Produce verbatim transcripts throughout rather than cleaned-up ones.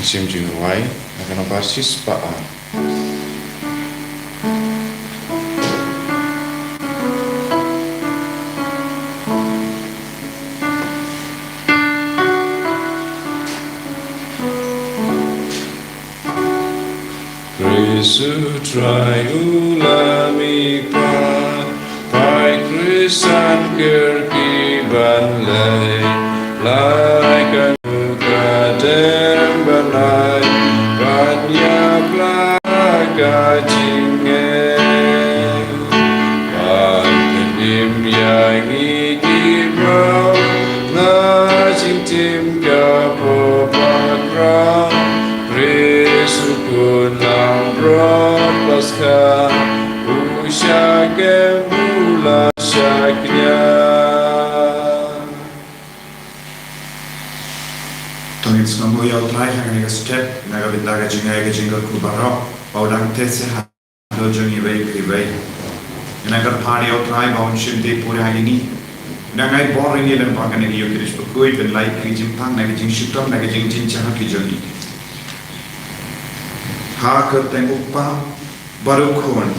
Shim jingrwai na ka nombar shispah ar. Khrist u Trai u la mih pat, phai Khristan kyrkieh ban leit, lai ka nu ka dem ban ai, ban ïapla ka jingeh. Ban pynim ïa ngi ki briew na jingtim ka pop bakhraw, Khrist u Khun langbrot Paskha, u shah kem u la shah kñia. To ngin sngewbha ïa u Trai ha kane ka step, na ka bynta ka jingïaid ka jingkyrkhu baroh ba u dang teh sha haduh jong iwei pa iwei. Ngin nang kyrpad ïa u Trai ba un shim tei pura ïa ngi. Ngin nang ai bor ïa ngi lem bad kane ka ïing kynrad bakhuid, ban lait ki jingpang na ki jingshitom na ki jingjynjar ki jong ngi. Ha ka kyrteng u Kpa bad u Khun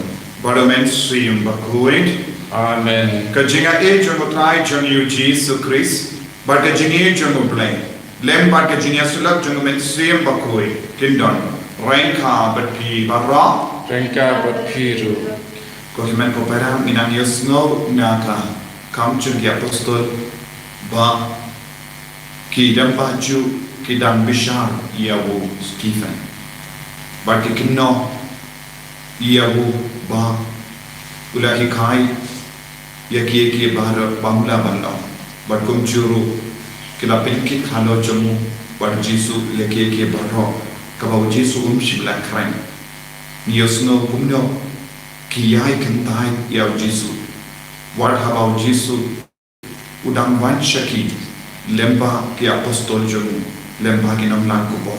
bad u Mynsiem Bakhuid. Amen. Ka jingïaid jong u Trai jong ngi u Jisu Khrist, bad ka jingïeit jong u Blei, lem bad ka jingïasyllok jong u Mynsiem Bakhuid, kin don ryngkat bad phi baroh. Ryngkat bad phi ruh. Ko hynmen ko para, ngin nang ïohsngew na ka Kam jong ki Apostol, ba ki dang bajur ki dang bishar ïa u Stephen, bad ki kynnoh ïa u ba u la hikai ïa kiei kiei baroh ba u la ban long. Bad kumjuh ruh ki la pynkit halor jong u bad u Jisu ïa kiei kiei baroh kaba u Jisu um shym la kren. Ngi ïohsngew kumno ki ïai kyntait ïa u Jisu wat haba u Jisu u dang wan sha ki lem bad ki Apostol jong u, lem bad ki nonglang khubor.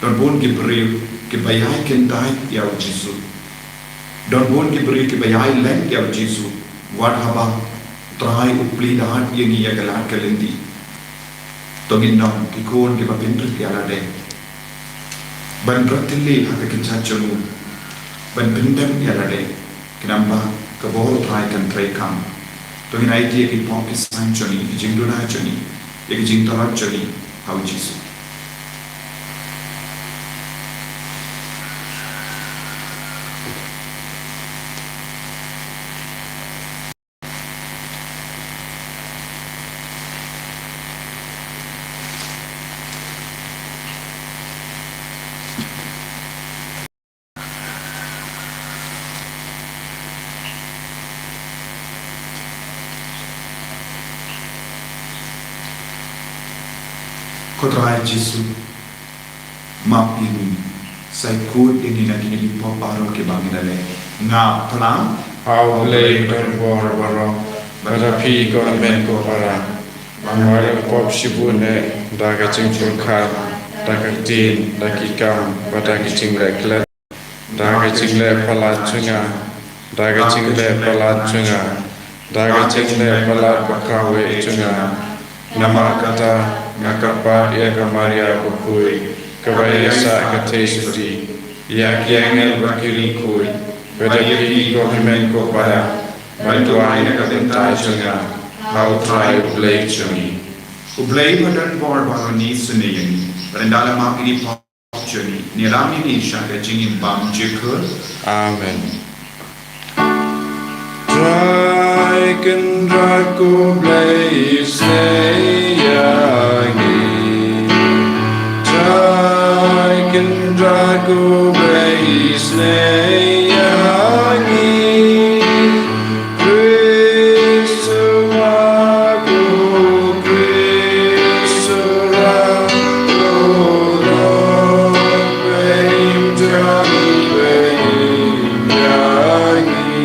Don bun ki briew kiba ïai kyntait ïa u Jisu. Don bun ki briew kiba ïai leh ïa u Jisu wat haba u Trai u plie da ïa ngi ïa ka lad ka lynti. To ngin long ki khun kiba pynrit ïa lade, ban rat thylli ha ka kynjat jong u, ban pyndem ïa lade, khnang ba ka bor u Trai kan trei kam. To ngin aiti ïa ki pop ki saiñ jong ngi, ki jingduna jong ngi, ïa ki jingtlot jong ngi ha u Jisu. Ko Trai Jisu, map ïa ngi, sa kut ïa ngi na kine ki pop baroh kiba ngi la leh. Nga phlang ha U Blei badonbor baroh, bad ha phi ko hynmen ko para, ba nga la pop shibun eh, da ka jingpyrkhat, da ka ktien, da ki kam, bad da ki jingleh klet. Da ka jingleh palat jong nga, da ka jingleh palat jong nga, da ka jingleh palat ba kawei jong nga. Namar kata nga kyrpad ïa ka Maria bakhuid, kaba ïa sah ka theisotti, ïa ki angel bad ki riewkhuid, bad ïa phi ko hynmen ko para, ban duwai na ka bynta jong nga ha U Trai U Blei jong ngi. U Blei badonbor ba un isynei ïa ngi. Bad ynda la map ïa ki pop jong ngi, ngi ïalam ïa ngi sha ka jingim bymjukut. Amen. Trai Kynrad ko Blei isynei ïa ngi. Trai Kynrad ko Blei isynei ïa ngi. Khrist u map, Khrist u rat, u long ba im jong ba im ïa ngi.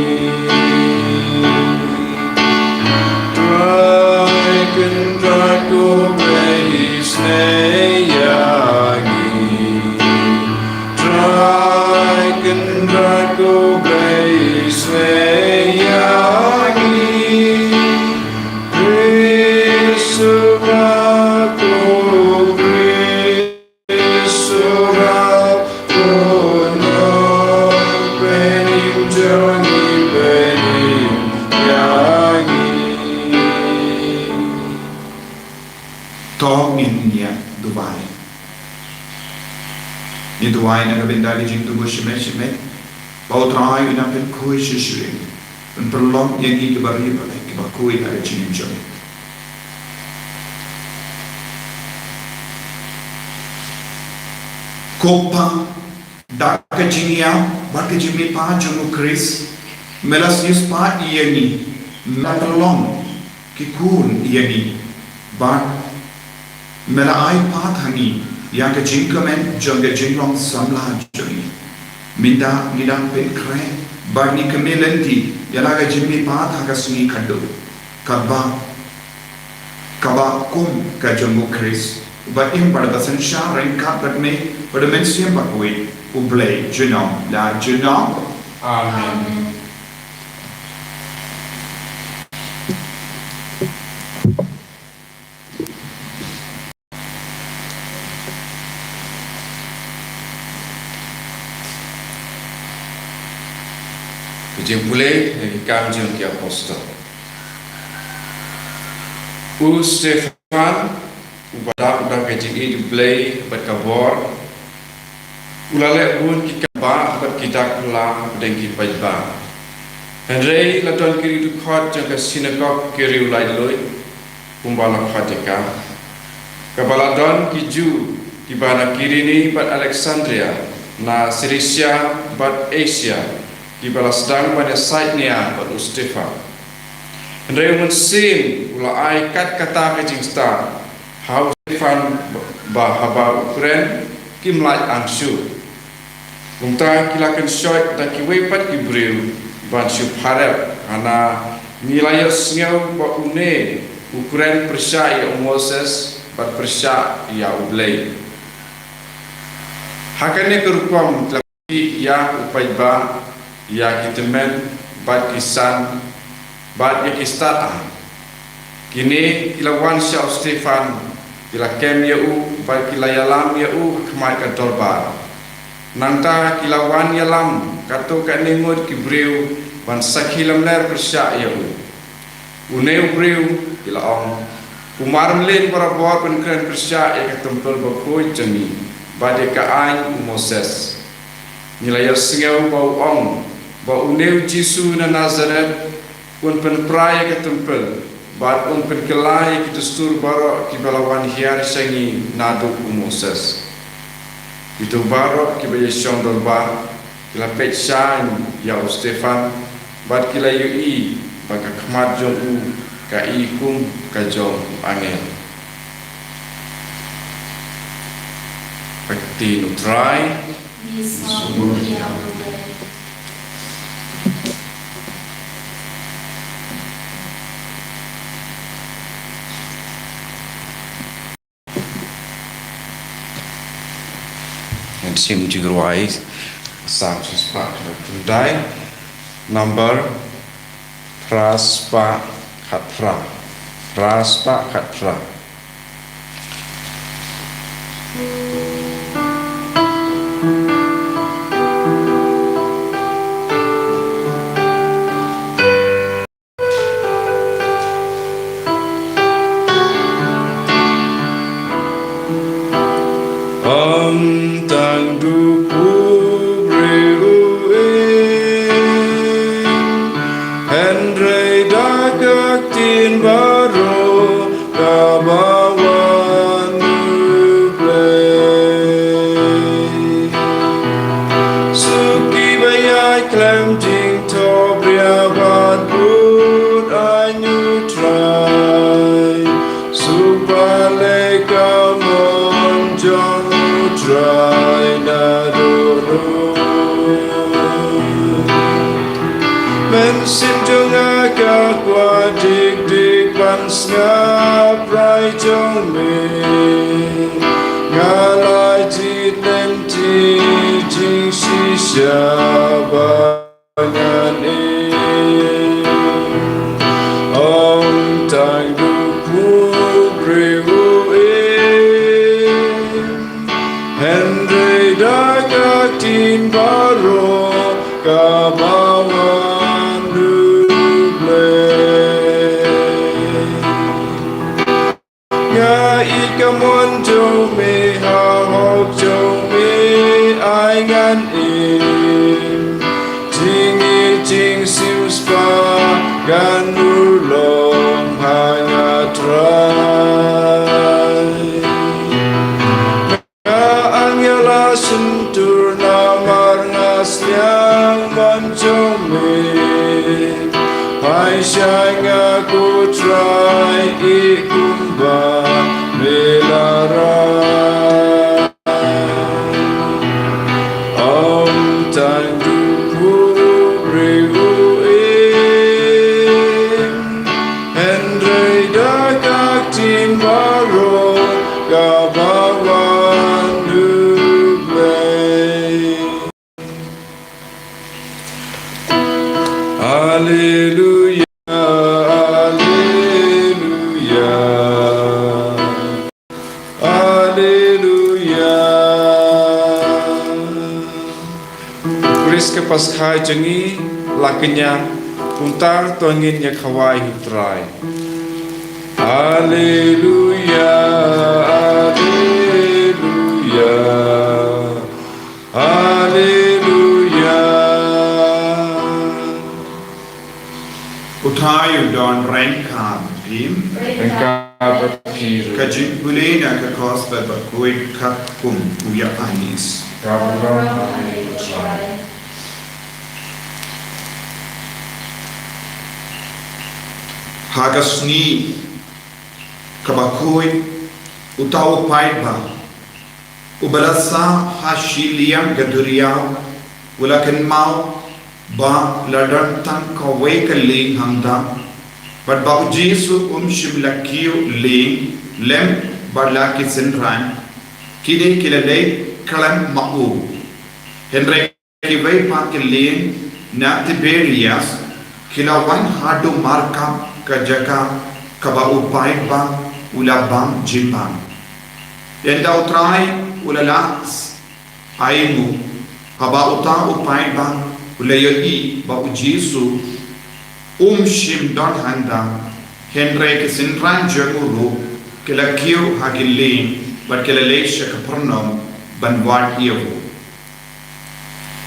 Trai Kynrad ko Blei isynei ïa ngi. Trai Kynrad Ngi duwai na ka bynta ka jingduwai shimet shimet, ba U Trai un nang pynkhuid shisha ïa ngi, un pynlong ïa ngi kiba ri ba leh, kiba khuid ha ka jingim jong ngi. Ko Pa, da ka jingïap bad ka jingmihpat jong U Khrist, me la siewspah ïa ngi, me la pynlong ki khun ïa ngi, bad me la ai pat ha ngi ïa ka jingkmen jong ka jinglong samla jong ngi. Mynta ngi dang pynkhreh bad ngi kmen lynti ïa la ka jingmihpat ha ka sngi khadduh, kaba kaba kum ka jong U Khrist, uba im bad uba synshar ryngkat bad me, bad U Mynsiem Bakhuid, U Blei junom la junom. Amen. Ka jingpule na ki Kam jong ki Apostol. U Stephan, uba dap da ka jingïeit U Blei bad ka bor, u la leh bun ki kam bha bad ki dak phylla hapdeng ki paidbah. Hynrei la don ki riewdkhot jong ka synagog ki riewlaitluid, kumba la khot ïa ka, kaba la don ki Jiw kiba na Kirene bad Aleksander, na Silisia bad Asia, kiba la sdang ban ïasaid nia bad u Stephan. Hynrei U Mynsiem u la ai kat kata ka jingstad ha u Stephan, ba haba u kren kim lait angshuh. Kumta ki la kynshoh da kiwei pat ki briew ban shu pharep, hana ngi la ïohsngew ba une u kren pyrshah ïa u Moses bad pyrshah ïa U Blei. Ha kane ka rukom ki la ïa u paidbah, ïa ki tymmen bad ki san bad ïa ki stad aiñ. Kine ki la wan sha u Stephan, ki la kem ïa u bad ki la ïalam ïa u ha khmat ka dorbar. Nangta ki la wan ïalam katto katne ngut ki briew ban sakhi lamler pyrshah ïa u. Une u briew, ki la ong, u mar mlien barabor ban kren pyrshah ïa ka templ bakhuid jong ngi bad ïa ka aiñ u Moses. Ngi la ïohsngew ba u ong ba une u Jisu na Nasaret un pynpra ïa ka templ bad un pynkylla ïa ki dustur baroh kiba la wan hiar sha ngi naduh u Moses. Kito baroh kiba ïashong dorbar ki la peit shaiñ ïa u Stephan bad ki la ïohi ba ka khmat jong u ka i kum ka jong u angel. Ka ktien u Trai. Ngi sngewbha ïa u Blei. Ngan sim jingrwai Salm shispah khyndai, number phra spah khatphra. Phra spah khatphra. Ym tang duh u briew u ïeng, hynrei da ka ktien baroh kaba wan na U Blei. Suk kiba ïaid khlem jingthoh bria bad bud aiñ U Trai. Suk pale ka mon jong U Trai naduh ruh. Mynsiem jong nga ka kwah dik dik ban sngap rai jong me. Nga la jied lynti jingshisha ba ngan ïeng. Ym tang duh u briew u ïeng, hynrei da ka ktien baroh kaba wan na U Blei. Nga ïeit ka mon jong me, ha hok jong me Kan urlong ha nga Trai. Nga angel a shyntur namar nga sliang ban jong me. Phai sha nga ko Trai, ïeh kumba me la rai. Ym tang du u briew u im, hynrei da ka ktien baroh kaba wan u Blei. Alleluia, alleluia. Alleluia. U Khrist ka Paskha jong ngi la kñia, kumta to ngin ïa khawai ha u Trai. Alleluia, alleluia, alleluia. U Trai u don ryngkat bad phi. Ryngkat bad phi ruh. Ka jingpule na ka Gospel bakhuid katkum u Ïoannis. Ka burom ha me ko Trai. Ha ka sngi kaba khuid, uta u paidbah uba la sah ha shiliang ka duriaw u la kynmaw ba la don tang kawei ka lieng hangta, bad ba U Jisu um shym la kiew lieng lem bad la ki synran, ki dei ki la leit khlem ma u. Hynrei kiwei pat ki lieng na Tiberias ki la wan haduh markap ka jaka kaba u paidbah u la bam jingpang. Ynda U Trai u la lah ainguh, haba uta u paidbah u la ïohi ba U Jisu um shym don hangta, hynrei ki synran jong u ruh ki la kiew ha ki lieng bad ki la leit sha Kapernaum ban wad ïa u.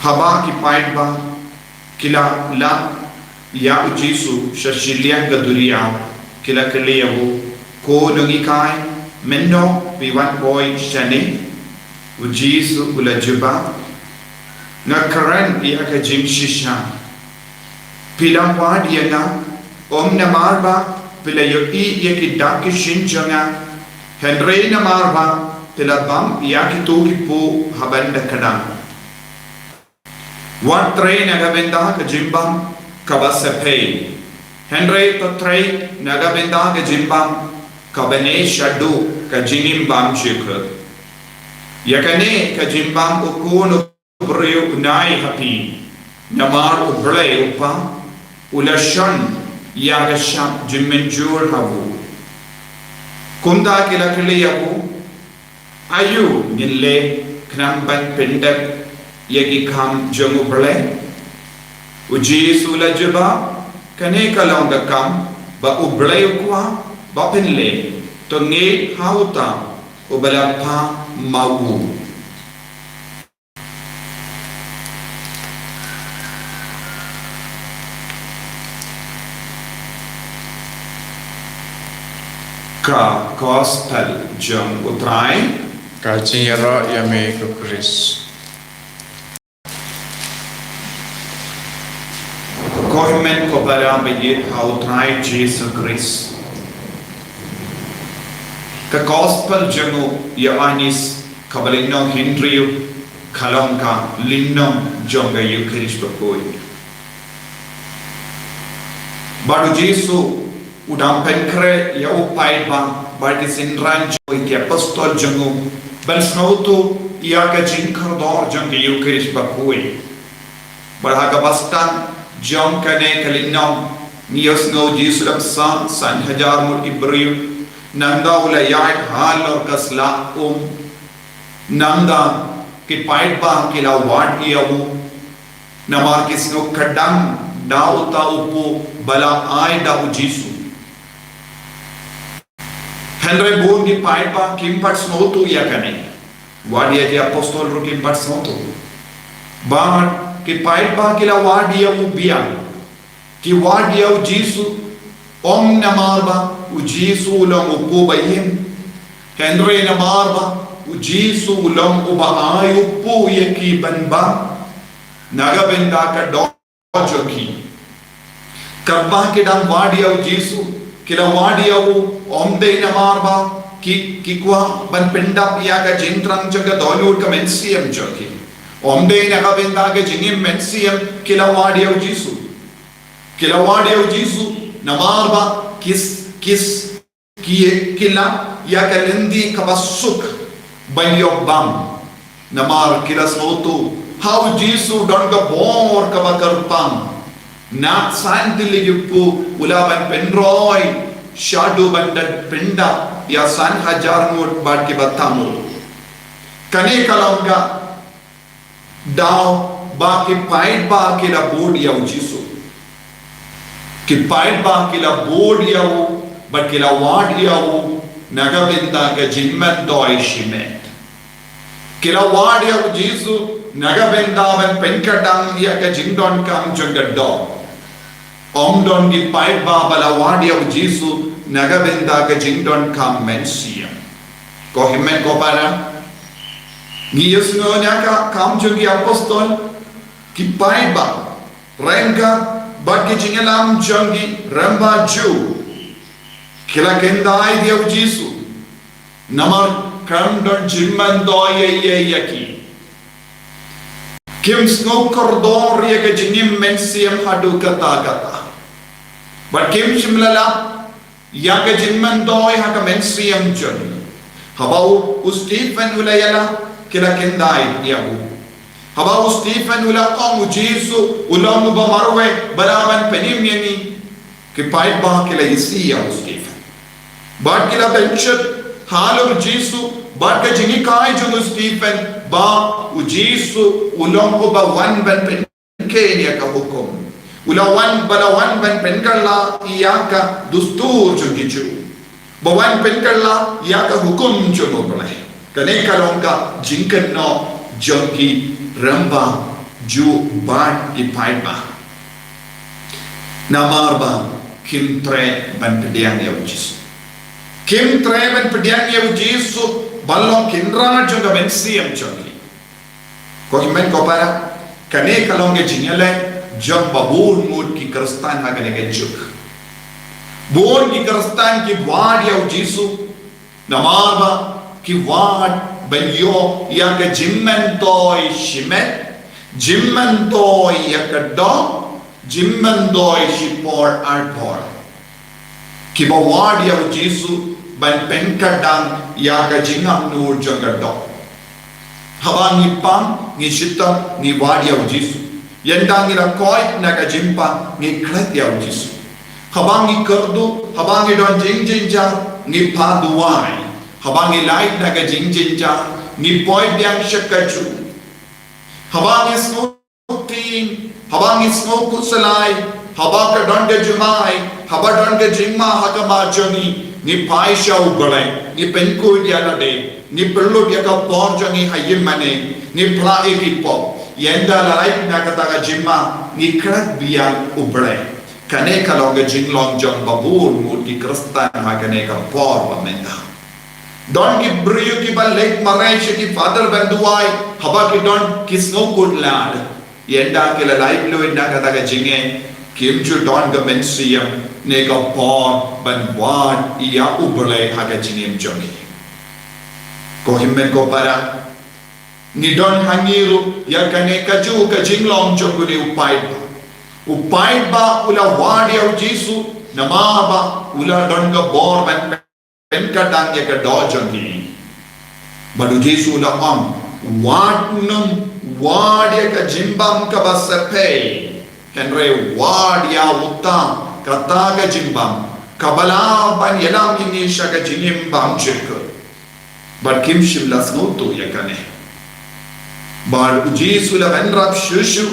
Haba ki paidbah ki la lap ïa U Jisu sha shiliang ka duriaw, ki la kylli ïa u, "Ko nonghikai, mynno phi wan poi shane?" U Jisu u la jubab, "Nga kren ïa ka jingshisha. Phi la wad ïa nga, ym namar ba phi la ïohi ïa ki dak ki shin jong nga, hynrei namar ba phi la bam ïa kito ki pud ha ban da kdang. Wat trei na ka bynta ka jingbam kaba syrkhei, hynrei to trei na ka bynta ka jingbam kaba neh shaduh ka jingim bymjukut. Ïa kane ka jingbam U Khun u briew un ai ha phi, namar U Blei U Kpa u la shon ïa ka shap jingmynjur ha u." Kumta ki la kylli ïa u, "Aïu ngin leh khnang ban pyndep ïa ki kam jong U Blei?" U Jisu u la jubab, "Kane ka long ka kam ba U Blei u kwah ba phin leh, to ngeit ha uta uba la phah ma u." Ka Gospel jong U Trai. Ka jingïaroh ïa me ko Khrist. Ko hynmen ko para baieit ha U Trai Jisu Khrist. Ka Gospel jong u Ïoannis kaba lynnong hynriew ka long ka lynnong jong ka Ïukharist bakhuid. Bad U Jisu u dang pynkhreh ïa u paidbah bad ki synran jong u, ki apostol jong u, ban sngewthuh ïa ka jingkordor jong ka Ïukharist bakhuid. Bad ha kaba sdang jong kane ka lynnong ngi ïohsngew U Jisu u dang san, san hajar ngut ki briew. Nangta u la ïaid halor ka sla um. Nangta ki paidbah ki la wad ïa u, namar ki sngew kdang da uta u pud ba la ai da U Jisu. Hynrei bun ki paidbah kim pat sngewthuh ïa kane. Wat ïa ki apostol ruh kim pat sngewthuh. Bad ki paidbah ki la wad ïa u biang. Ki wad ïa u Jisu, ym namar ba u Jisu u long u kpu ba ïing, hynrei namar ba u Jisu u long uba ai u kpu ïa ki ban bam na ka bynta ka doh jong ki. Katba ki dang wad ïa u Jisu, ki la wad ïa u ym dei namar ba ki, ki kwah ban pyndap ïa ka jingthrang jong ka dohnud ka mynsiem jong ki. Ym dei na ka bynta ka jingim mynsiem ki la wad ïa u Jisu. Ki la wad ïa u Jisu namar ba ki s-, ki s-, ki, ki la ïa ka lynti kaba suk ban ïoh bam. Namar ki la sngewthuh ha u Jisu don ka bor kaba kyrpang. Naduh san tylli ki kpu u lah ban pynroi shaduh ban da pyndap ïa san hajar ngut bad kiba tam ruh. Kane ka long ka daw ba ki paidbah ki la bud ïa u Jisu. Ki paidbah ki la bud ïa u, bad ki la wad ïa u na ka bynta ka jingmyntoi shimet. Ki la wad ïa u Jisu na ka bynta ban pynkhatdang ïa ka jingdonkam jong ka doh. Ym don ki paidbah ba la wad ïa u Jisu na ka bynta ka jingdonkam mynsiem. Ko hynmen ko para, ngi ïohsngew na ka Kam jong ki Apostol, ki paidbah ryngkat bad ki jingïalam jong ki rangbah Jiw ki la kyntait ïa u Jisu namar kam don jingmyntoi ïa, ïa, ïa ki. Kim sngew kordor ïa ka jingim mynsiem haduh katta katta. Bad kim shym la lap ïa ka jingmyntoi ha ka mynsiem jong ki. Haba u, u Stephen u la ïalap ki la kyntait ïa u. Haba u Stephen u la ong u Jisu u long uba marwei ba lah ban pynim ïa ngi, ki paidbah ki la isih ïa u Stephen. Bad ki la pynshit halor u Jisu bad ka jinghikai jong u Stephen ba u Jisu u long uba wan ban pynkheiñ ïa ka hukum. U la wan, ba la wan ban pynkylla ïa ka dustur jong ki Jiw. Ba wan pynkylla ïa ka hukum jong U Blei. Kane ka long ka jingkynnoh jong ki rangbah Jiw bad ki paidbah. Namar ba kim treh ban pdiang ïa u Jisu. Kim treh ban pdiang ïa u Jisu ban long kynrad jong ka mynsiem jong ki. Ko hynmen ko para, kane ka long ka jingïaleh jong ba bun ngut ki Khristan ha kane ka juk. Bun ki Khristan ki wad ïa u Jisu namar ba ki wad ban ïoh ïa ka jingmyntoi shimet, jingmyntoi ïa ka doh, jingmyntoi shipor arpor. Kiba wad ïa u Jisu ban pynkhatdang ïa ka jingangnud jong ka doh. Haba ngi pang, ngi shitom, ngi wad ïa u Jisu. Ynda ngi la koit na ka jingpang, ngi klet ïa u Jisu. Haba ngi kyrduh, haba ngi don jingjynjar, ngi phah duwai. Haba ngi lait na ka jingjynjar, ngi poi biang sha ka Jiw. Haba ngi sngew tieng, haba ngi sngew khuslai, haba ka don ka jingmai, haba don ka jingma ha khmat jong ngi, ngi phai sha U Blei, ngi pynkhuid ïa lade, ngi pynlut ïa ka por jong ngi ha ïingmane, ngi phla ïa ki pop. Ynda la lait na kata ka jingma, ngi klet biang U Blei. Kane ka long ka jinglong jong ba bun ngut ki Khristan ha kane ka por ba mynta. Don ki briew kiba leit mareh sha ki father ban duwai, haba ki don ki sngewkhuslai. Ynda ki la lait lut na kata ka jingngeit, kim ju don ka mynsiem ne ka por ban wad ïa U Blei ha ka jingim jong ki. Ko hynmen ko para, ngi don ha ngi ruh ïa kane kajuh ka jinglong jong une u paidbah. U paidbah u la wad ïa u Jisu namar ba u la don ka bor ban pynkhatdang ïa ka doh jong ki. Bad u Jisu u la ong, wat nym wad ïa ka jingbam kaba syrphei, hynrei wad ïa uta, kata ka jingbam kaba lah ban ïalam ïa ngi sha ka jingim bymjukut. Bad kim shym la sngewthuh ïa kane. Bad u Jisu u la bynrap shuh shuh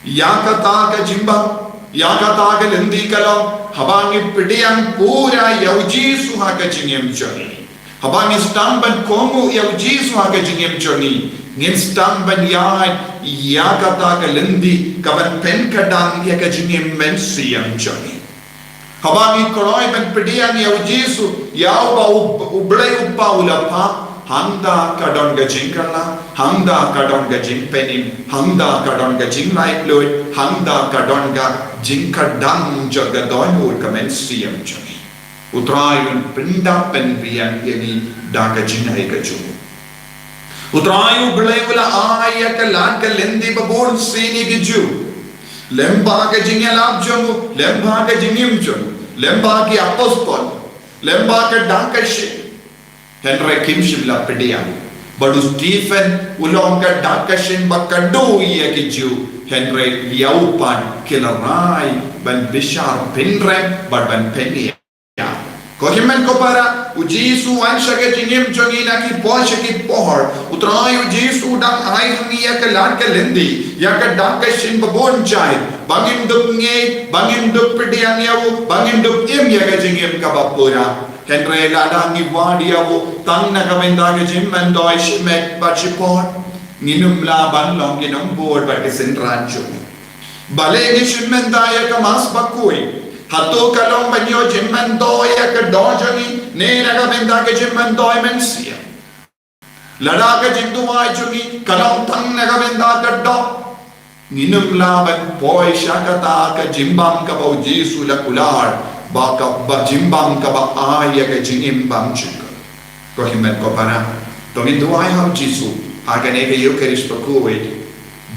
ïa kata ka jingbam, ïa kata ka lynti ka long, haba ngi pdiang pura ïa u Jisu ha ka jingim jong ngi. Haba ngi sdang ban kohnguh ïa u Jisu ha ka jingim jong ngi, ngin sdang ban ïaid ïa kata ka lynti kaban pynkhiah ïa ka jingim mynsiem jong ngi. Haba ngi kloi ban pdiang ïa u Jisu, ïa uba u, u Blei u Kpa u la phah, hangta ka don ka jingkylla, hangta ka don ka jingpynim, hangta ka don ka jinglaitluid, hangta ka don ka jingkyrdan jong ka dohnud ka mynsiem jong ngi. U Trai un pyndap pynbiang ïa ngi da ka jingai ka jong u. U Trai u Blei u la ai ïa ka lad ka lynti ba bun sien ïa ki Jiw. Lem bad ka jingïalap jong u, lem bad ka jingim jong u, lem bad ki apostol, lem bad ka dak ka shin. Hynrei kim shym la pdiang. Bad u Stephen u long ka dak ka shin ba kdew ïa ki Jiw. Hynrei ïa u pat ki la rai ban bishar pynrem bad ban pynïap. Ko hynmen ko para, u Jisu u wan sha ka jingim jong ngi na ki por sha ki por. U Trai u Jisu u dang ai ha ngi ïa ka lad ka lynti, ïa ka dak ka shin ba bun jait. Ba ngin dup ngeit, ba ngin dup pdiang ïa u, ba ngin dup im ïa ka jingim kaba pura. Hynrei lada ngi wad ïa u tang na ka bynta ka jingmyntoi shimet bad shipor, ngin ym lah ban long ki nongbud bad ki synran jong u. Balei ngi shim bynta ïa ka Mass Bakhuid? Hato ka long ban ïoh jingmyntoi ïa ka doh jong ngi, ne na ka bynta ka jingmyntoi mynsiem? Lada ka jingduwai jong ngi ka long tang na ka bynta ka doh, ngin ym lah ban poi sha kata ka jingbam kaba u Jisu u la kular, ba ka, ba jingbam kaba ai ïa ka jingim bymjukut. Ko hynmen ko para, to ngin duwai ha u Jisu ha kane ka Eukharist Bakhuid,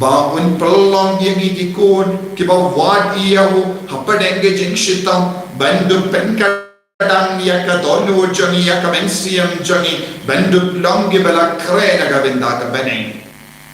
ba un pynlong ïa ngi ki khun kiba wad ïa u hapdeng ka jingshitom, ban dup pynkhiah ïa ka dohnud jong ngi, ïa ka mynsiem jong ngi, ban dup long kiba la khreh na ka bynta ka bneng.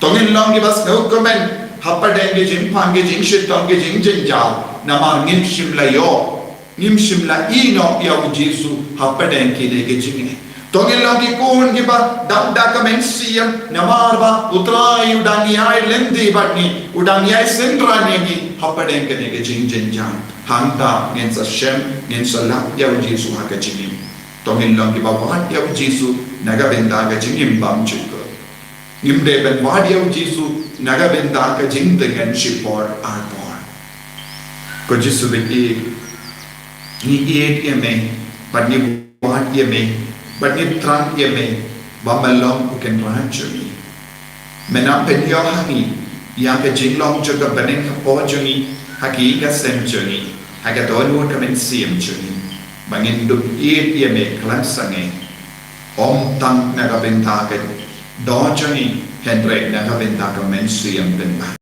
To ngin long kiba sngewkmen hapdeng ki jingpang, ki jingshitom, ki jingjynjar, namar ngim shym la ïoh, ngim shym la ïehnoh ïa u Jisu hapdeng kine ki jingeh. To ngin long ki khun kiba dap da ka mynsiem, namar ba u Trai u dang ïai lynti bad ngi, u dang ïai synran ïa ngi hapdeng kine ki jingjynjar. Hangta ngin sa shem, ngin sa lap ïa u Jisu ha ka jingim. To ngin long kiba wad ïa u Jisu na ka bynta ka jingim bymjukut. Ngim dei ban wad ïa u Jisu na ka bynta ka jingtngen shipor arpor. Ko Jisu baieit, ngi ïeit ïa me, bad ngi wad ïa me, bad ngi thrang ïa me ba me long u Kynrad jong ngi. Me nang pynïoh ha ngi ïa ka jinglong jong ka bneng hapoh jong ngi, ha ki ïing ka sem jong ngi, ha ka dohnud ka mynsiem jong ngi, ba ngin dup ïeit ïa me khlem sangeh, ym tang na ka bynta ka doh jong ngi, hynrei na ka bynta ka mynsiem pynban.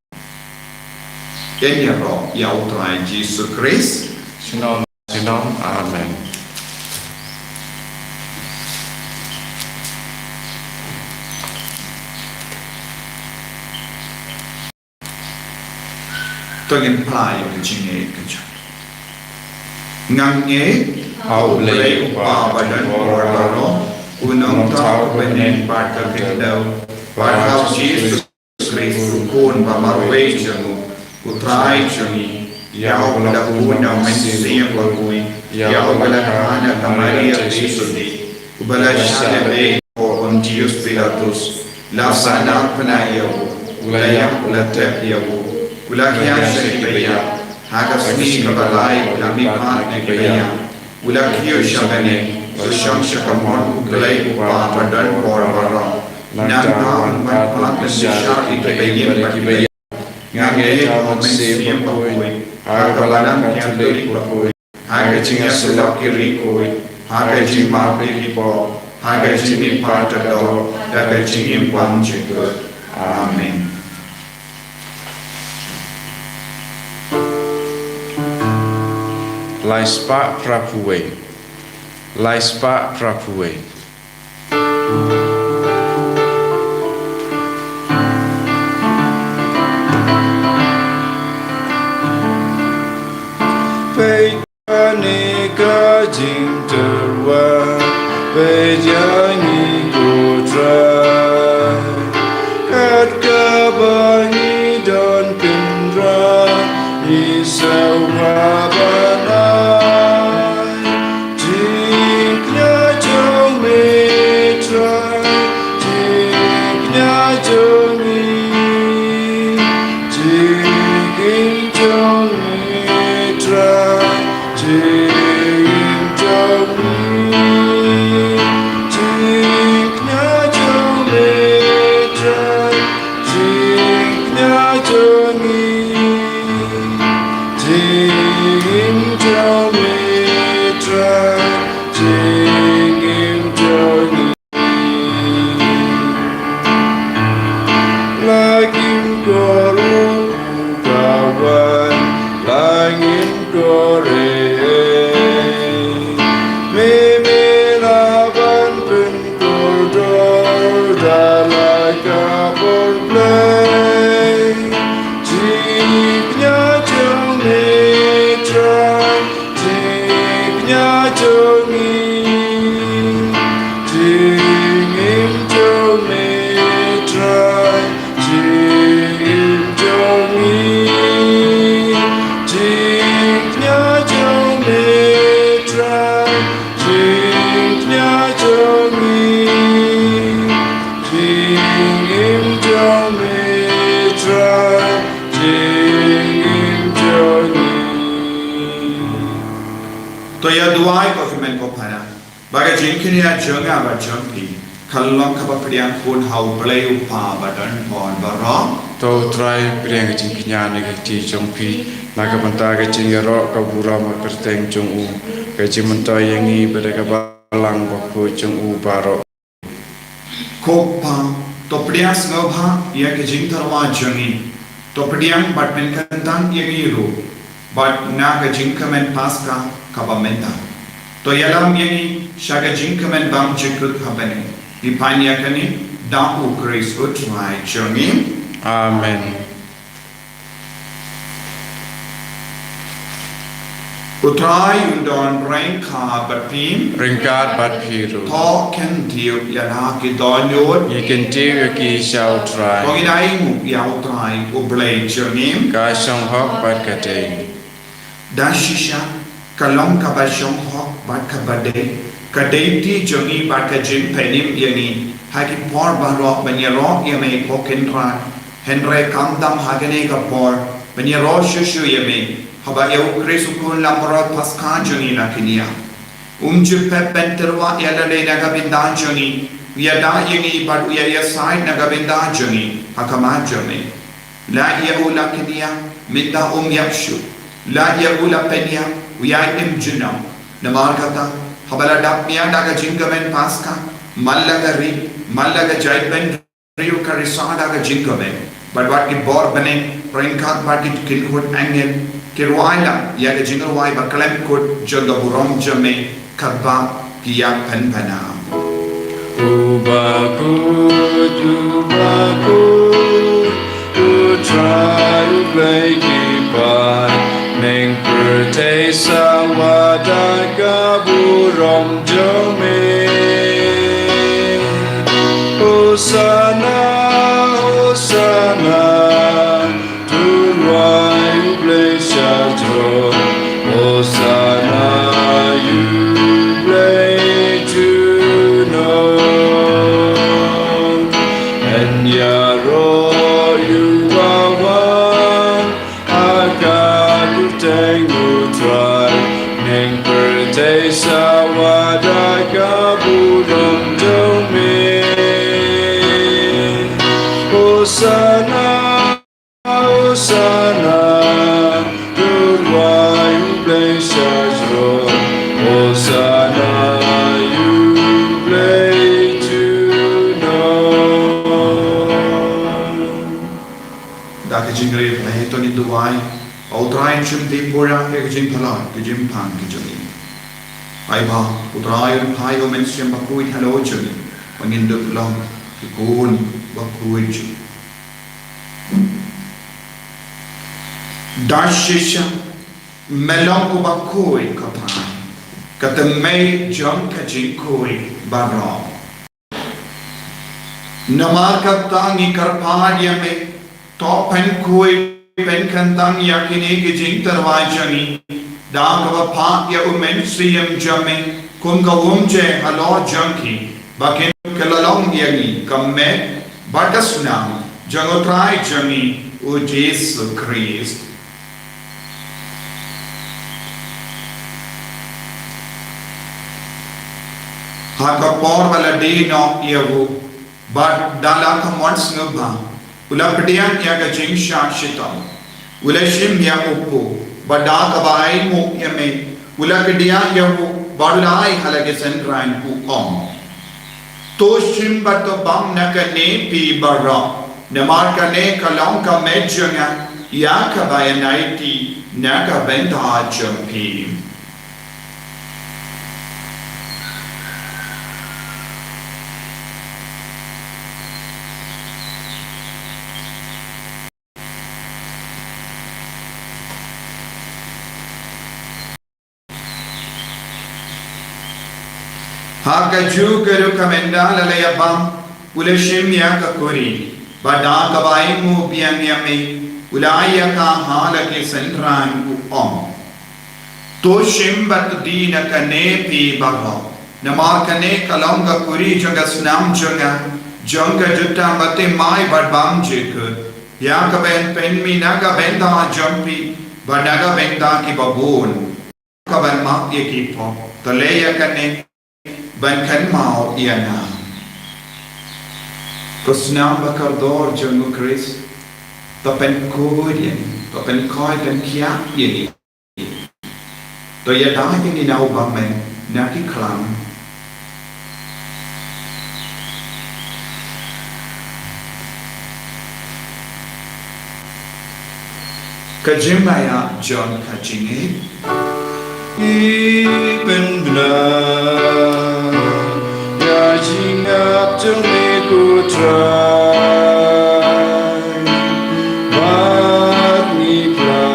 Ngin ïaroh ïa u Trai Jisu Khrist. Junom junom. Amen. To ngin phla ïa ka jingngeit ka jong ngi. Nga ngeit ha U Blei U Kpa badonbor baroh, U Nongthaw ka bneng bad ka khyndew, bad ha U Jisu Khrist U Khun ba marwei jong U, U Trai jong ngi, ïa uba la bun na U Mynsiem Bakhuid, ïa uba la kha na ka Maria Theisotti, uba la shah lehbeiñ ha u Pontius Pilatus, la sahnarphna ïa u, u la ïap, u la tep ïa u, u la khiah sha kiba ïap, ha ka sngi kaba lai u la mihpat na kiba ïap, u la kiew sha bneng, u la shong sha ka mon U Blei U Kpa badonbor baroh. Nangta un wan pat ban pynbishar ïa kiba im bad kiba ïap. Nga ngeit ha U Mynsiem Bakhuid, ha ka Balang Katholik bakhuid, ha ka jingïasyllok ki riewkhuid, ha ka jingmap ïa ki pop, ha ka jingmihpat ka doh, ha ka jingim bymjukut. Amen. Lai spah phra phew wei. Lai spah phra phew wei. Peit kane ka jingtyrwa, peit ïa ngi ko Trai. Kat kaba ngi don Kynrad, ngi sngewbha ban ai jingkñia jong me. jong ngi, jingim jong ngi Trai, jingim jong ngi, jingkñia jong ngi Trai, jingkñia jong ngi, jingim jong ngi Trai, jingim jong ngi. La kim kor u ka wan, la ngin kor ei ei. Me me la ban pynkordor da la ka por Blei. Jingkñia jong me Trai, jingkñia jong ngi, jingim jong me Trai, jingim jong ngi, jingkñia jong me Trai, jingkñia jong ngi, jingim jong me Trai, jingim jong ngi. To ïa duwai ko hynmen ko para. Ba ka jingkñia jong nga bad jong phi ka long kaba pdiang khun ha u Blei u Kpa badonbor baroh. To u Trai pdiang ka jingkñia na ka kti jong phi na ka bynta ka jingïaroh ka burom ka kyrteng jong u, ka jingmyntoi ïa ngi bad ka balang bakhuid jong u baroh. Ko Kpa, to pdiang sngewbha ïa ka jingtyrwa jong ngi. To pdiang bad pynkyntang ïa ngi ruh bad na ka jingkmen Paska kaba mynta. To ïalam ïa ngi sha ka jingkmen bymjukut ha bneng. Ngi pan ïa kane da u Khrist u Trai jong ngi. Amen. U Trai un don ryngkat bad phi. Ryngkat bad phi ruh. To kyntiew ïa la ki dohnud. Ngi kyntiew ïa ki sha u Trai. To ngin ainguh ïa u Trai u Blei jong ngi. Ka shong hok bad ka dei. Da shisha ka long kaba shong hok bad kaba dei ka dei ti jong ngi bad ka jingpynim ïa ngi ha ki por baroh ban ïaroh ïa me ko Kynrad. Hynrei khamtam ha kane ka por ban ïaroh shuh shuh ïa me haba ïa u Khrist u khun langbrot Paska jong ngi la kñia. Um ju pep ban tyrwa ïa lade na ka bynta jong ngi, u ïada ïa ngi bad u ïa ïasaid na ka bynta jong ngi ha khmat jong me. La ïa u la kñia mynta um ïap shuh, la ïa u la pynïap u ïa im junom. Namar kata haba la dap ïa da ka jingkmen Paska, man la ka ri, man la ka jaitbynriew ka risa da ka jingkmen bad wat ki bor bneng ryngkat bad ki kynhun angel ki rwai lang ïa ka jingrwai ba khlem kut jong ka burom jong me katba ki ïa pynpaw. U bakhuid, u bakhuid, u Trai u Blei ki paid, neng pyrthei sawa da ka burom jong me. Hosana, Hosana, to u Blei sha throne. Hosana ïa u Blei junom. Yn ïaroh ïa uba wan ha ka kyrteng u Trai, neng pyrthei sawa da ka burom jong me. Hosana, Hosana, to u Blei sha throne. Hosana ïa u Blei junom. Da ka jingkyrpad to ngin duwai. Ko Trai, shim pura ïa ka jingpynlong ka jingpang ka jong ngi. Ai ba U Trai un phai U Mynsiem Bakhuid halor jong ngi ba ngin dup long ki khun bakhuid jong u. Da shisha me long u bakhuid, ko Trai, ka thymmei jong ka jingkhuid baroh. Namar kata ngi kyrpad ïa me, to pynkhuid pynkyntang ïa kine ki jingtyrwa jong ngi da kaba phah ïa U Mynsiem jong me kum ka umjer halor jong ki, ba kin kylla long ïa ngi ka met bad ka snam jong U Trai jong ngi U Jisu Khrist. Ha ka por ba la die noh ïa u, bad da la ka mon sngewbha, u la pdiang ïa ka jingshah shitom. U la shim ïa u pop, bad da kaba ainguh ïa me, u la kdiah ïa u, bad u la ai ha la ki synran, u ong: To shim bad to bam na kane phi baroh, namar kane ka long ka met jong nga, ïa kaba yn aiti na ka bynta jong phi. Ha kajuh ka rukom, ynda la ïa bam, u la shim ïa ka kuri, bad da kaba ainguh biang ïa me, u la ai ïa ka ha la ki synran, u ong: To shim bad to die na kane phi baroh, namar kane ka long ka kuri jong ka snam jong nga, jong ka jutang ba thymmai bad bymjukut, ïa kaba yn pynmih na ka bynta jong phi bad na ka bynta kiba bun. Kaban map ïa ki pop, to leh ïa kane ban kynmaw ïa nga. Ka snam ba kordor jong U Khrist, to pynkhuid ïa ngi, to pynkhuid, pynkhiah ïa ngi. To ïada ïa ngi na u bymman na ki khlam. Ka jingmaïa jong ka jingngeit. Ngi pynbna ïa jingngap jong me ko Trai, bad ngi phla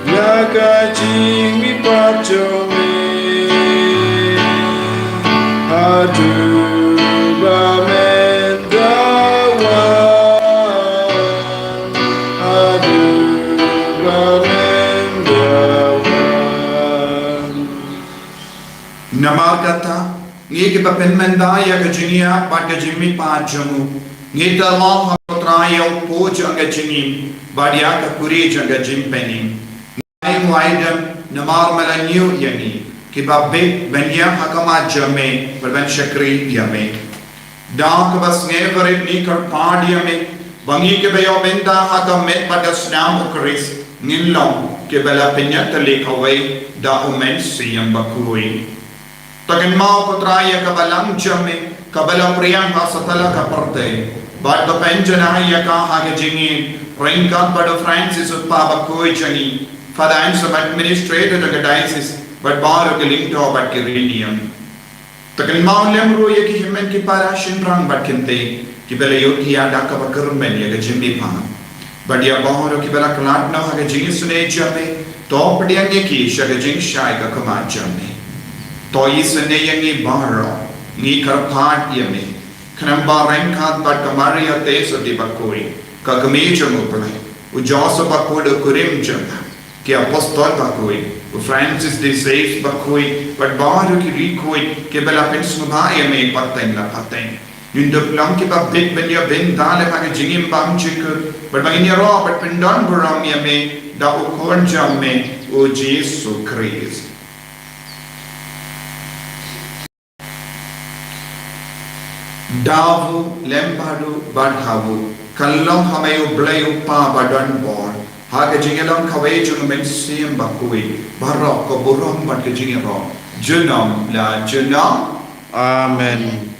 ïa ka jingmihpat jong me. Haduh ba men da wan, haduh ba men da wan. Namar kata, ngi kiba pynmynta ïa ka jingïap bad ka jingmihpat jong u, ngi tyrwa ha U Trai ïa u pop jong ka jingim bad ïa ka kuri jong ka jingpynim. Ngi ai nguaidam namar me la ñiew ïa ngi kiba bit ban ïeng ha khmat jong me bad ban shakri ïa me. Da kaba sngewrit ngi kyrpad ïa me, ba ngi kiba ïoh bynta ha ka met bad ka snam U Khrist, ngin long kiba la pynïatylli kawei da U Mynsiem Bakhuid. To kynmaw ko Trai ïa ka balang jong me, kaba la pdiang ha satlak ka pyrthei, bad to pynjanai ïa ka ha ka jingim, ryngkat bad u Francis u kpa bakhuid jong ngi, Father Anselm, administrator jong ka diocese, bad baroh ki lyngdoh bad ki riewniam. To kynmaw lem ruh ïa ki hynmen ki para shynrang bad kynthei kiba la ïohthiah da kaba kyrmen ïa ka jingbipa. Bad ïa baroh kiba la khlad noh ha ka jingisynei jong me, to pdiang ïa ki sha ka jingshai ka khmat jong me. To isynei ïa ngi baroh, ngi kyrpad ïa me, khnang ba ryngkat bad ka Maria Theisotti bakhuid, ka kmie jong U Blei, u Joseph bakhuid u kurim jong nga, ki apostol bakhuid, u Francis de Sales bakhuid, bad baroh ki riewkhuid kiba la pynsngewbha ïa me pateng la pateng, ngin dup long kiba bit ban ïoh bynta lem ha ka jingim bymjukut, bad ba ngin ïaroh bad pyndonburom ïa me da u Khun jong me, u Jisu Khrist. Da u lem bad u bad ha u, kan long ha me U Blei U Kpa badonbor, ha ka jingïalong kawei jong U Mynsiem Bakhuid, baroh ka burom bad ka jingïaroh junom la junom. Amen.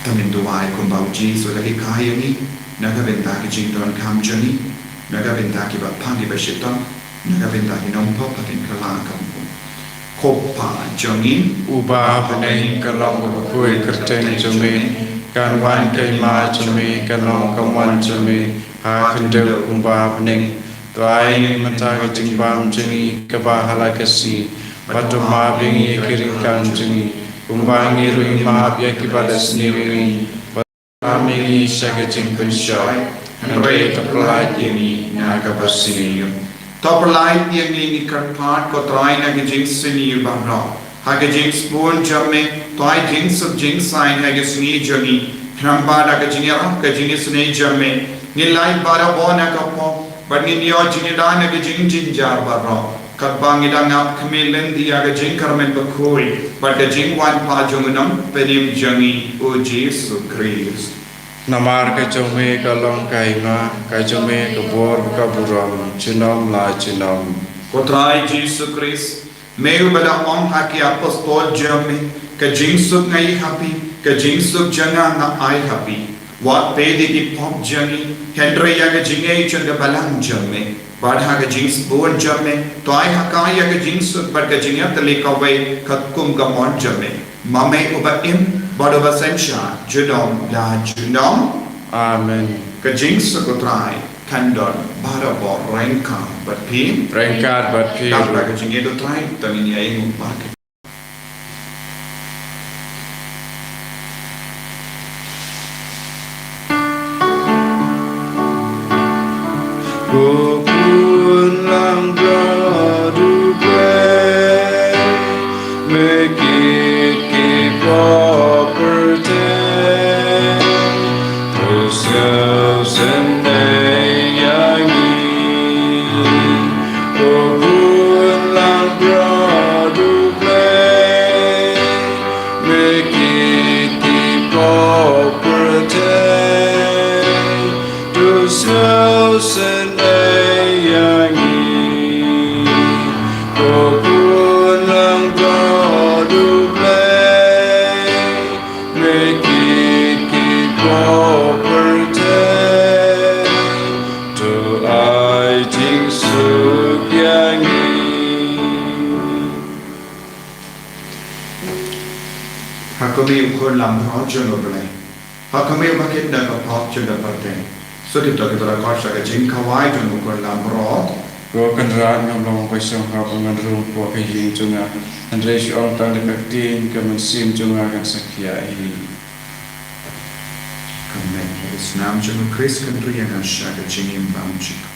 To ngin duwai kumba U Jisu u la hikai ïa ngi, na ka bynta ka jingdonkam jong ngi, na ka bynta kiba pang kiba shitom, na ka bynta ki nongpop hadien ka la ka bun. Ko Kpa jong ngi uba ha bneng, kan long ka kyrteng jong me, kan wan ka hima jong me, kan long ka mon jong me ha khyndew kumba ha bneng. To ai mynta ka jingbam jong ngi kaba ha la ka sngi, bad to map ïa ngi ïa ki ryngkang jong ngi, kumba ngi ruh ngi map ïa kiba la sniew ïa ngi. Bad ym pynïaid ïa ngi sha ka jingpynshoi, hynrei to pyllait ïa ngi na kaba sniew. To pynlait ïa ngi, ngi kyrpad, ko Trai, na ka jingsniew baroh. Ha ka jingsbun jong me, to ai jingsuk jingsaiñ ha ka sngi jong ngi. Khnang ba da ka jingïarap, ka jingisynei jong me, ngin lait barabor na ka pop bad ngin ïoh jingïada na ka jingjynjar baroh. Katba ngi dang ap khmih lynti ïa ka jingkyrmen bakhuid bad ka jingwan phah jong u Nongpynim jong ngi, u Jisu Khrist. Namar ka jong me ka long ka hima, ka jong me ka bor bad ka burom, junom la junom. Ko Trai Jisu Khrist, me uba la ong ha ki apostol jong me, ka jingsuk nga ai ha phi, ka jingsuk jong nga nga ai ha phi. Wat peit ïa ki pop jong ngi, hynrei ïa ka jingngeit jong ka balang jong me. Bad ha ka jingsbun jong me, to ai ha ka ïa ka jingsuk bad ka jingïatylli kawei katkum ka mon jong me. Ma me uba im bad uba synshar junom la junom. Amen. Ka jingsuk u Trai kan don barabor ryngkat bad phi. Ryngkat bad phi. Dap da ka jingïeit u Trai, to ngin ïa ïeng markhmat. Ko khun langbrot U Blei, me kit ki pop pyrthei, to sngewsynei ïa ngi. Ko khun langbrot U Blei, me kit ki pop pyrthei, to sngewsynei ïa ngi. Ko khun langbrot U Blei, me kit ki pop pyrthei, to ai jingsuk ïa ngi. Ha khmih, ko khun langbrot jong U Blei. Ha khmih, uba kit na ka pop jong ka pyrthei. Sa kito kito la khot sha ka jingkhawai jong u khun langbrot. Ko Kynrad, ngam long ba shong ha ba ngan rung hapoh ka ïing jong nga, hynrei shu ong tang da ka ktien, ka mynsiem jong nga kan sa khia hi. Ka met bad ka snam jong u Khrist kan ri ïa nga sha ka jingim bymjukut.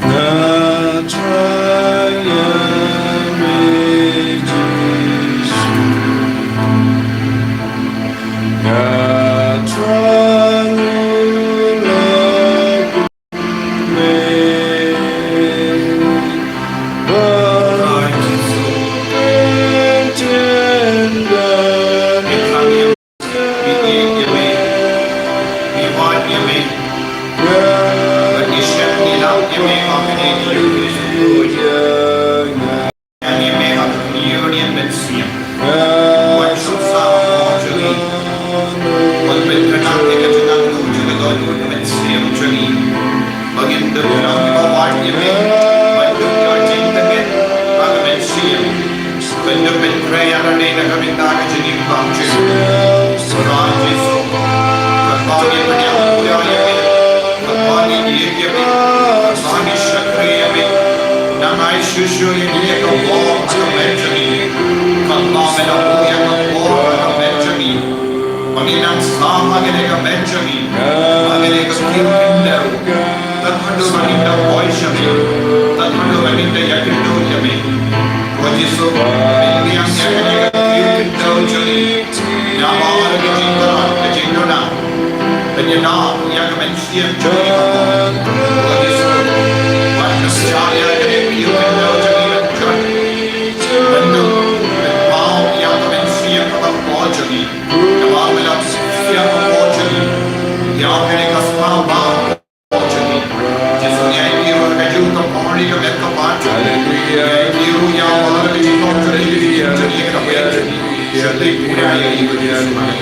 Nga thrang ïa me Jisu. Nga thrang ïa me. Ba tynjuh. Ngi ïeit ïa me, ngi wad ïa me, bad ngi shem ngi lap ïa me ha kane ka ïing. Ngi ïeit ïa me ha ka kynhun mynsiem. Wat shong sah ha ka por jong ngi. Wat pynkhlaiñ ïa ka jingangnud jong ka dohnud mynsiem jong ngi. Ba ngin dup long kiba wad ïa me, ban dup ïa ka jingtbit ha ka mynsiem. Ban dup ban trei ïa lade na ka bynta ka jingim bymjukut. Trai Jisu, katba ngi pdiang pura ïa me, katba ngi ïeit ïa me, katba Jong ngi ïa ka bor ha ka met jong ngi. Kynmaw me da buh ïa ka bor ha ka met jong ngi. Ba ngin nang sam ha kane ka met jong ngi. Ha kane ka kiew khyndew. Tad haduh ba ngin da poi sha me. Tad haduh ba ngin da ïakynduh ïa me. Ko Jisu, pynbiang ïa kane ka kiew khyndew jong ngi. Namar ka jingkyrpad, ka jingduna. Pynïada ïa ka mynsiem jong ngi. Ko Jisu, wat kynjah ïa kane ka kiew khyndew jong ngi ban jot. Pynduh, pynpaw ïa ka mynsiem kaba kor jong ngi. Kaba me la pynshai ha ka por jong ngi. Ïa kane ka sngewbha. Jisu, ngi aiti ruh ka jong ka pori ka met ka pat. Haleluya. Ngi aiti ruh ïa ka jingpynpaw jong ngi, ka jingpynpaw jong ngi, ka jingpynpaw jong ngi. Haleluya. Haleluya.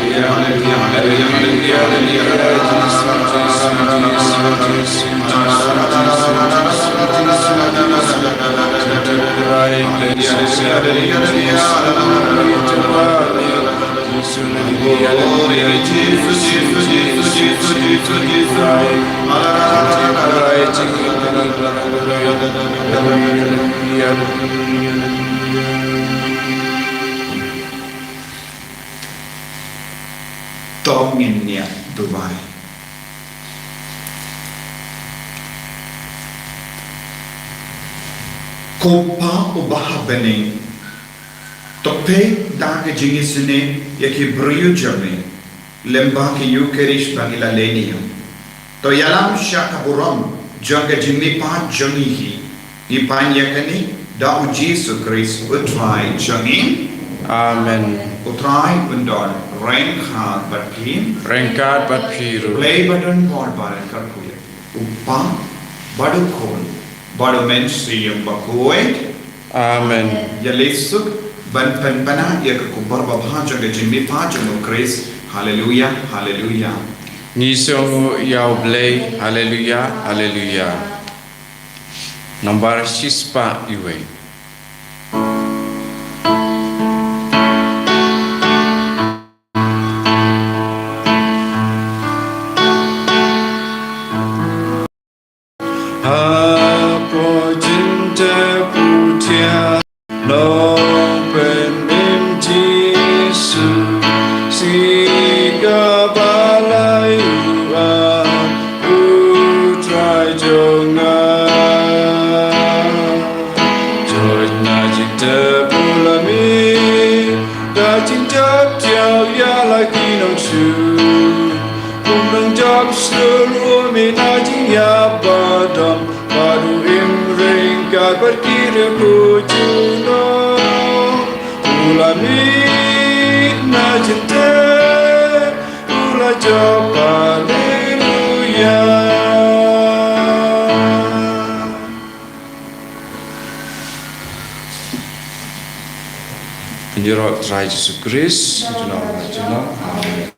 Haleluya. Haleluya. Haleluya. To ngin ïa duwai. Ko Pa uba ha bneng, to peit da ka jingisynei ïa ki briew jong me, lyngba ka Eukharist ba ngi la leh ïa. To ïalam sha ka burom jong ka jingmihpat jong ngi hi. Ngi pan ïa kane da U Jisu Khrist U Trai jong ngi. Amen. U Trai un don ryngkat bad phi. Ryngkat bad phi ruh. Blei ba don bor baroh kyrkhu ïa u Kpa bad u Khun bad u Mynsiem Bakhuid. Amen. Ïa leit suk ban pynbna ïa ka khubor babha jong ka jingmihpat jong U Khrist. Haleluya, haleluya. Ngi sngewnguh ïa U Blei. Haleluya, haleluya. Nambar shispah iwei. Hapoh jingtep u thiah, long pynmih Jisu, sngi kaba la ïoh U Trai jong nga. Jot na jingtep u la mih, da jingtep thiah ïa la ki nongsuk. Kum nongjop slur u mih na jingïap ba dom, bad u im ryngkat bad ki riewkhuid junom. U la mih na jingtep, u la jop, haleluya. Pynïaroh Trai Jisu Khrist, junom junom. Amen.